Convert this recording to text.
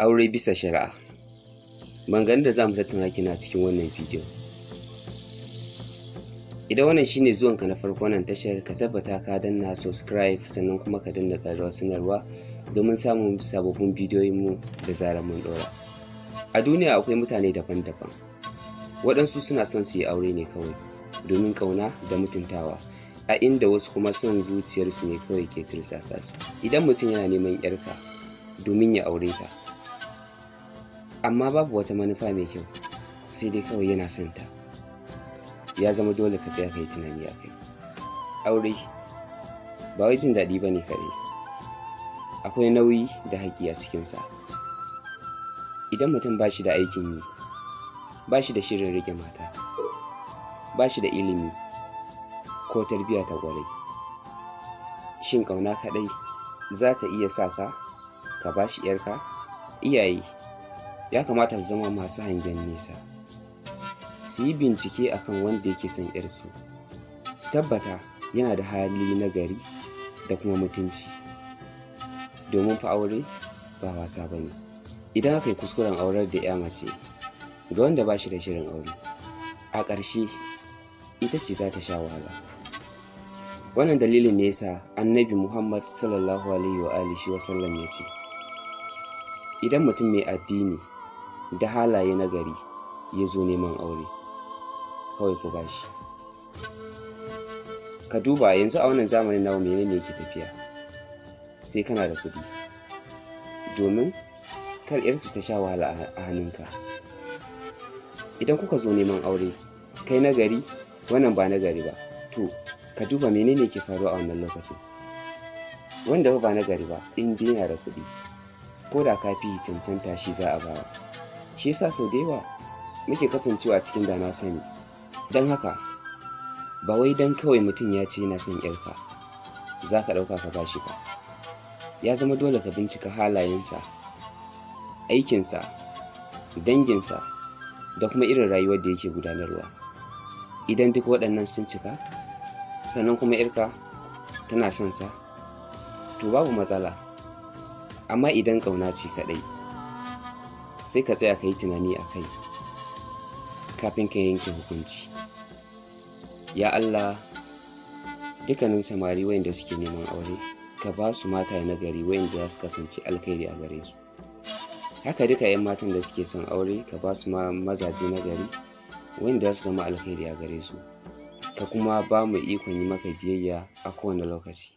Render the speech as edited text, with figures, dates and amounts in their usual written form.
Aure bisa shari'a. Maganganun da za mu tattauna kenan a cikin wannan bidiyo. Idan wannan shine zuwanka na farko wannan tashar, ka tabbata ka danna subscribe, sannan kuma ka danna ƙararrawar sanarwa domin samun sababbin bidiyoyinmu da zarar mun ɗora. A duniya akwai mutane daban-daban. Waɗansu suna son su yi aure ne kawai domin ƙauna da mutuntawa, a inda wasu kuma son zuciyarsu ne kawai ke tursasa su. Idan mutum yana neman ‘yarka domin ya aure ta, amma babu wata manufa mai kyau, sai dai kawai yana son ta, ya zama dole ka tsaya ka yi tunani a kai. Aure ba wai jin daɗi ba ne kaɗai, akwai nauyi da haƙƙi a cikinsa. Idan mutum ba shi da aikin yi, ba shi da shirin riƙe mata, ba shi da ilimi ko tarbiyya ta ƙwarai, shin ƙauna kaɗai za ta iya sa ka ka ba shi ‘yarka? Iyaye ya kamata su zama masu hangen nesa, su yi bincike akan wanda yake son ‘yarsu, su tabbata yana da hali na gari da kuma mutunci, domin fa aure ba wasa ba ne. Idan aka yi kuskuren aurar da ‘ya mace ga wanda ba shi da shirin aure, a ƙarshe ita ce za ta sha wahala. Wannan dalilin ne ya sa Annabi Muhammad Sallallahu Alaihi wa alihi Wasallam ya ce, idan mutum mai addini da halaye na gari ya zo neman aure, kawai ku ba shi. Ka duba yanzu a wannan zamanin namu, mene ne yake tafiya? Sai kana da kuɗi, domin kar ‘yarsu ta sha wahala a hannunka. Idan kuka zo neman aure, kai na gari, wannan ba na gari ba, to ka duba mene ne ke faruwa a wannan lokacin. Wanda ba na gari ba, in dai yana da kuɗi, ko da ka fi cancanta, shi za a bawa. Shi yasa sau da yawa muke kasancewa cikin da na sani. Don haka ba wai don kawai mutum ya ce yana son ‘yarka za ka ɗauka ka ba shi ba. Ya zama dole ka bincika halayensa, aikinsa, danginsa da kuma irin rayuwar da yake gudanarwa. Idan duk waɗannan sun cika, sannan kuma ‘yarka tana son sa, to babu matsala. Amma idan ƙauna ce kaɗai, sai ka tsaya ka yi tunani a kai kafin ka yanke hukunci. Ya Allah, dukkanin samari wayanda suke neman aure, ka ba su mata na gari wayanda za su kasance alkhairi a gare su. Haka duka 'yan matan da suke son aure, ka ba su mazaje na gari wayanda za su zama alkhairi a gare su. Ka kuma ba mu ikon yi maka biyayya a kowane lokaci.